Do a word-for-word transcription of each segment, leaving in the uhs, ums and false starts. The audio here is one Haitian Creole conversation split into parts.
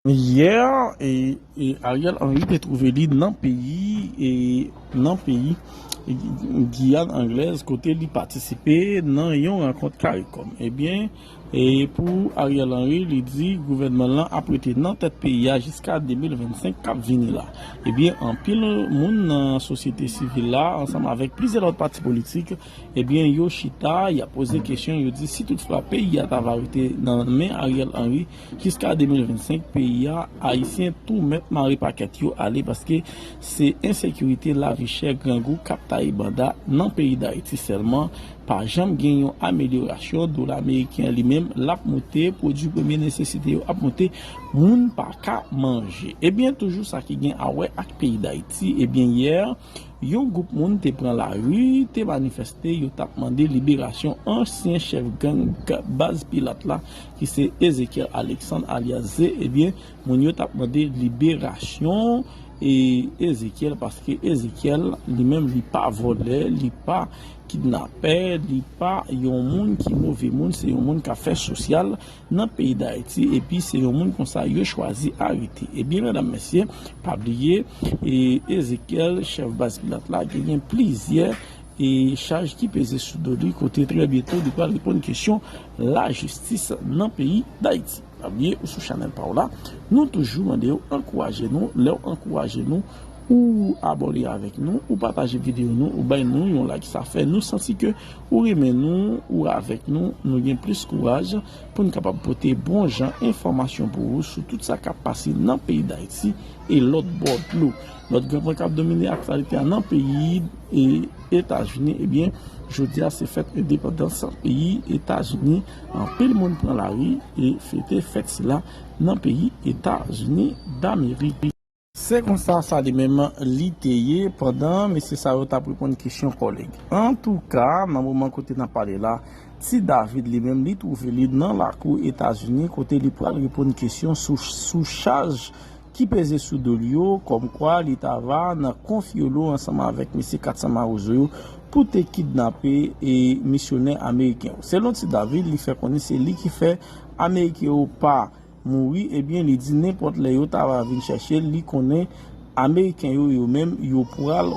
Yè, e, e Ariel Henry te twouve li nan peyi, e nan peyi, e, Giyàn Anglèz, kote li patisipe nan yon rankont CARICOM. Ebyen, e pou Ariel Henry, li di gouvènman lan ap rete nan tèt peyi a jiska de mil vennsenk k ap vini la. Ebyen, anpil moun nan sosyete sivil la, ansanm avèk plizyè lòt pati politik, ebyen, yo chita, y ap poze kesyon, yo di si toutfwa peyi a ta va rete nan men Ariel Henry, jiska de mil vennsenk, peyi a, Ayisyen tou mèt mare pakèt yo ale, paske se ensekirite, lavi chè, grangou k ap taye banda nan peyi Dayiti sèlman. Pa janm gen yon amelyorasyon. Dola ameriken an li menm, l ap moute, pwodui premye nesesite yo ap moute, moun pa ka manje. Ebyen, toujou sa ki gen a wè ak peyi Dayiti, ebyen, yè, yon gwoup moun te pran lari, te manifeste, yo t ap mande liberasyon ansyen chèf gang Baz Pilat la, ki se Ezekiel Alexandre alyas Ze. Ebyen, moun yo t ap mande liberasyon, e, Ezekiel, paske Ezekiel, li menm, li pa vòlè, li pa kidnapè, li pa yon moun ki move moun, se yon moun k ap fè sosyal nan peyi Dayiti, epi se yon moun konsa yo chwazi arete. Ebyen, medam, mesye, pa bliye, e, Ezekiel, chèf Baz Pilat la, genyen plizyè, e, chaj ki peze sou do li, kote trè byento li pral reponn kesyon lajistis nan peyi Dayiti. Pa bliye, ou sou chanèl pa w la, nou toujou mande w ankouraje nou. Lè w ankouraje nou, ou abòne avèk nou, ou pataje videyo nou, ou bay nou yon like, sa fè nou santi ke ou renmen nou, ou avèk nou, nou gen plis kouraj pou n kapab pote bon jan enfòmasyon pou ou sou tout sa k ap pase nan peyi Dayiti e lòt bò dlo. Lòt gran pwen k ap domine aktyalite a nan peyi e Etazini, ebyen, jodi a se fèt endepandans peyi Etazini. Anpil moun pran lari e fete fèt sila nan peyi Etazini Damerik. Se konsa sa li menm li te ye pandan mesye sa yo t ap reponn kesyon kòlèg. Antouka, nan moman kote n ap pale la, Ti David li menm li twouve li nan lakou Etazini kote li pral reponn kesyon sou, sou chaj ki peze sou do l yo, kòmkwa li ta va nan konfye lo ansanm avèk mesye Katsan Mawozo yo pou te kidnape e misyonè ameriken yo. Selon Ti David, li fè konnen se li ki fè Ameriken yo pa mouri, ebyen, li di nenpòt lè yo ta va vin chèche l, li konnen Ameriken yo, yo menm, yo pral,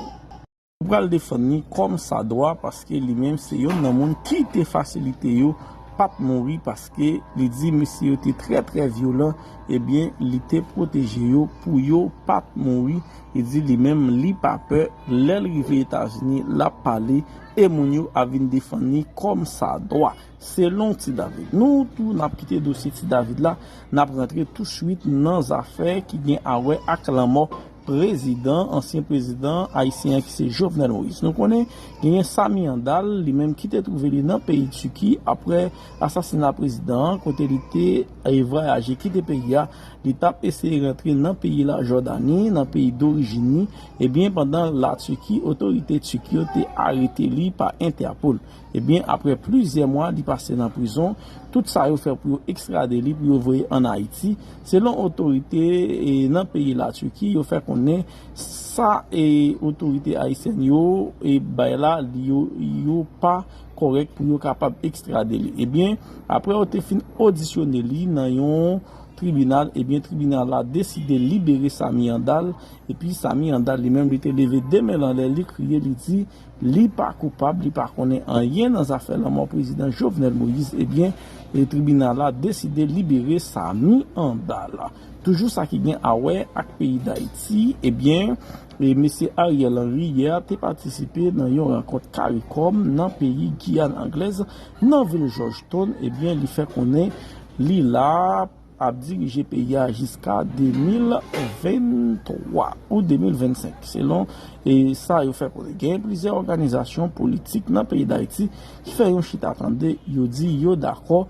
yo pral defann li kòm sa dwa, paske li menm se yonn nan moun ki te fasilite yo pa t mouri, paske li di mesye yo te trè, trè vyolan, ebyen, li te pwoteje yo pou yo pa t mouri. Li di li menm, li pa pè, lè l rive Etazini, l ap pale, e moun yo ap vin defann li kòm sa dwa. Selon Ti David. Nou tou, n ap kite dosye Ti David la, n ap rantre touswit nan zafè ki gen a wè ak lanmò prezidan, ansyen prezidan ayisyen an ki se Jovenel Moïse. Nou konnen genyen Samy Handal, li menm ki te twouve li nan peyi Tiki apre asasina prezidan an, kote li te, e, vwayaje kite peyi a, li t ap eseye rantre nan peyi la Jòdani, nan peyi dorijin li. Ebyen, pandan Latiki, otorite Tiki yo te arete li pa Entèpòl. Ebyen, apre plizyè mwa, li pase nan prizon. Tout sa yo fè pou yo ekstrade li, pou yo voye ann Ayiti. Selon otorite, e, nan peyi Latiki, yo fè konnen sa, e, otorite ayisyèn yo, e, bay la, li yo, yo pa kòrèk pou yo kapab ekstrade li. Ebyen, apre yo te fin odisyone li nan yon tribinal, ebyen, tribinal la deside libere Samy Handal. Epi Samy Handal li menm, li te leve de men l anlè, li kriye, li di li pa koupab, li pa konnen anyen nan zafè lanmò prezidan Jovenel Moïse. Ebyen, e tribinal la deside libere Samy Handal. Toujou sa ki gen a wè ak peyi Dayiti, ebyen, e mesye Ariel Henry yè te patisipe nan yon rankont CARICOM nan peyi Giyàn Anglèz, nan vil Georgetown, ebyen, li fè konnen li la ap dirije peyi a jiska de mil venntwa ou de mil vennsenk, selon, e, sa yo fè konnen. Gen plizyè òganizasyon politik nan peyi Dayiti ki fè yon chita tande, yo di yo dakò